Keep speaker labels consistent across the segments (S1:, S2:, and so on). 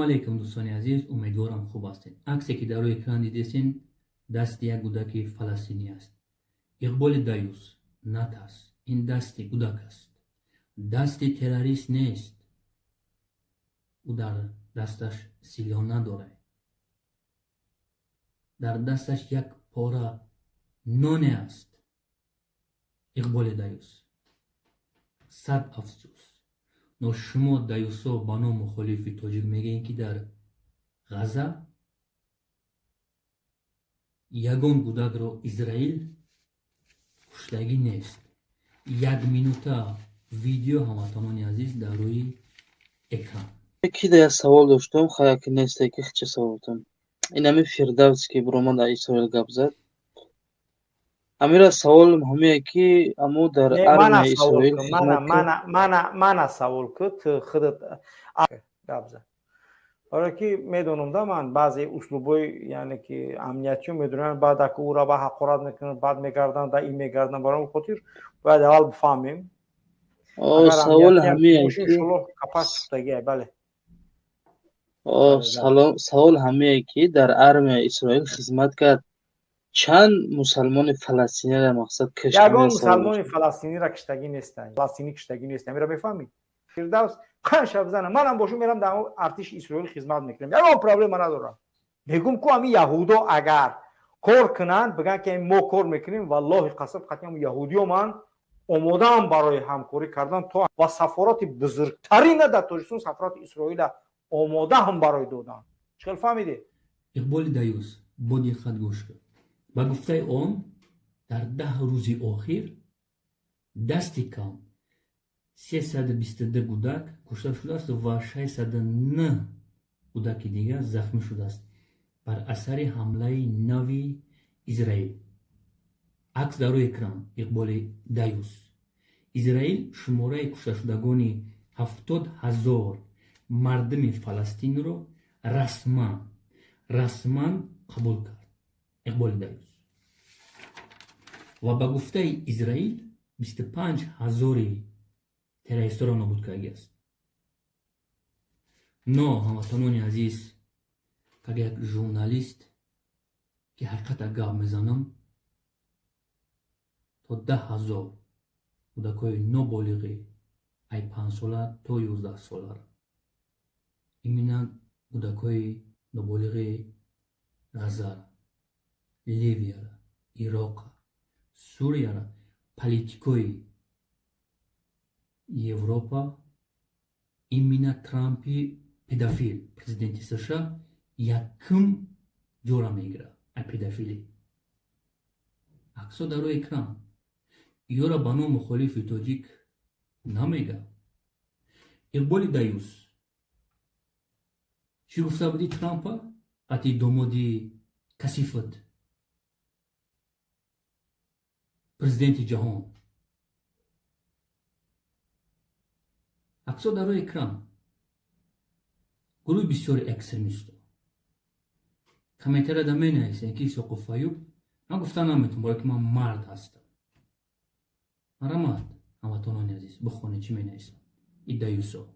S1: Алейкум, дӯстони азиз, умедворам, хуб ҳастед. Аксе, ки дар рӯи экран дидесен, дасти як кӯдаки фаластинӣ аст. Иқболи даюс, натарс, ин дасти кӯдак аст, дасти террорист нест. Ӯ дар дасташ силоҳ надорад, дар дасташ як пора ноне аст. Иқболи даюс, сад афсӯс, но шумо даюсо ба ном мухолифи тоҷик мегӯед, ки дар Ғаза ягон кӯдакро Израил куштагӣ нест. Як минута видео, ҳамватанони азиз, дар рӯи экран.
S2: Ки да як савол доштум, хая ки несте, ки чӣ саволтум. Ин ҳами Фирдавс, ки биромад, дар Исроил гап зад. Ҳамира саволам ҳамие, ки амо дар армияи Исроил.
S3: Мана савол ку, ту худат гап зад, барое ки медонам да ман баъзе услубҳои, яъне ки амниятиё медонам, баъд ака ӯра ба ҳақорат мекунанд, баъд мегарданд, да ин мегарданд. Барои он хотир бояд аввал бифаҳмем.
S2: Савол ҳамие.
S3: Иншоллоҳ, капас шудагия, бале.
S2: Савол ҳамие, ки дар армияи Исроил хизмат кард, чанд мусалмони фаластинира мақсад кишт?
S3: Ягон мусалмони фаластинира киштагӣ нестанд, фаластинӣ киштагӣ нестанд. Амира мефаҳмӣ, Фирдавс панҷ шаб зана манам бошум, мерам дар артиши Исроил хизмат мекунам, ягон проблема надорам. Мегум ку, ами яҳудо агар кор кунанд, бигӯянд, ки мо кор мекунем, валлоҳи қасам, қатъи яҳудиё ман омодаам барои ҳамкорӣ кардан то ва сафорати бузургтарина дар Тоҷикистон, сафорати Исроила омодаам барои додан. Чӣ хел фаҳмидӣ?
S1: Иқболи даюс, бо диққат гӯш кун. Ба гуфтаи он, дар 10 рӯзи охир дасти кам 322 кӯдак кушта шудааст ва 609 кӯдаки дигар захмӣ шудааст бар асари ҳамлаи нави Израил. Акс дар рӯи экран. Иқболи даюс, Израил шумораи кушташудагони 70 000 мардуми Фаластинро расман қабул кард. Иқболи даюс, ва ба гуфтаи Израил, 25 ҳазори террористоро нобуд кардагиаст. Но, ҳамватанони азиз, как як журналист, ки ҳақиқата гап мезанам, то 10 000 кӯдакҳои ноболиғи ай 5сола то 11сола, именно кӯдакҳои ноболиғи Ғазара, Ливияра, Ироқа, Сурияра политикои Европа, именно Трампи педофил, президенти США, якум ҷора мегирад ай педофилӣ. Аксо дар рӯи экран. Ёра ба ном мухолифи тоҷик намега. Иқболи даюс, чӣ гуфта будӣ Трампа қати домоди касифат, президенти ҷаҳон? Аксо дар рӯи экран. Гурӯҳи бисёри экстремисто комментарияда менависем, ки Исоқов Аюб, ман гуфта наметавонам, барое ки ман мард ҳастам. Марамад, ҳамватанони азиз, бихонед, чӣ менависам. И даюсо,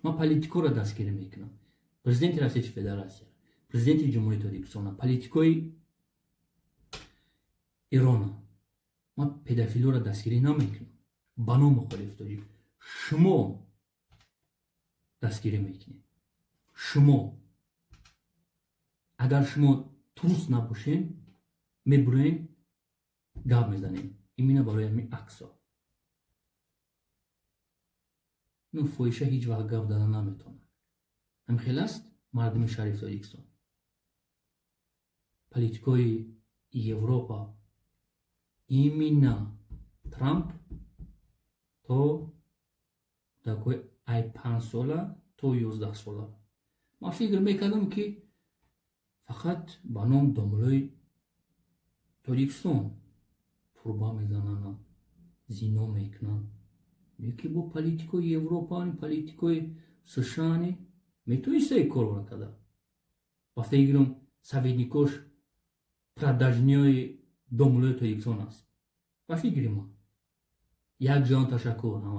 S1: ман политикоро дастгирӣ мекунам, президенти Российской Федерация, президенти Ҷумҳурии Тоҷикистона, политикои Ирона. Ман педофилоро дастгирӣ намекунам. Ба ном мухолиф тоҷик шумо дастгирӣ мекунед. Шумо, агар шумо трус набошен, мебуроен, гап мезанем именно барои ҳамин аксо. Ну, фоҳиша ҳеҷ вақт гап зада наметавонад. Ҳамин хел аст, мардуми шариф Тоҷикистон. Политикои Европа, именно Трамп, то кӯдакҳои ай 5сола то 11сола. Ман фикр мекардам, ки фақат ба ном домулои Тоҷикистон турба мезананд, зино мекунанд, ки бо политикои Европаани, политикои СШАни метавониста ин корро карда. Ба фикрам, советникош продажниёи домулои Тоҷикистон аст, ба фикри ман. Як ҷаҳон ташаккур.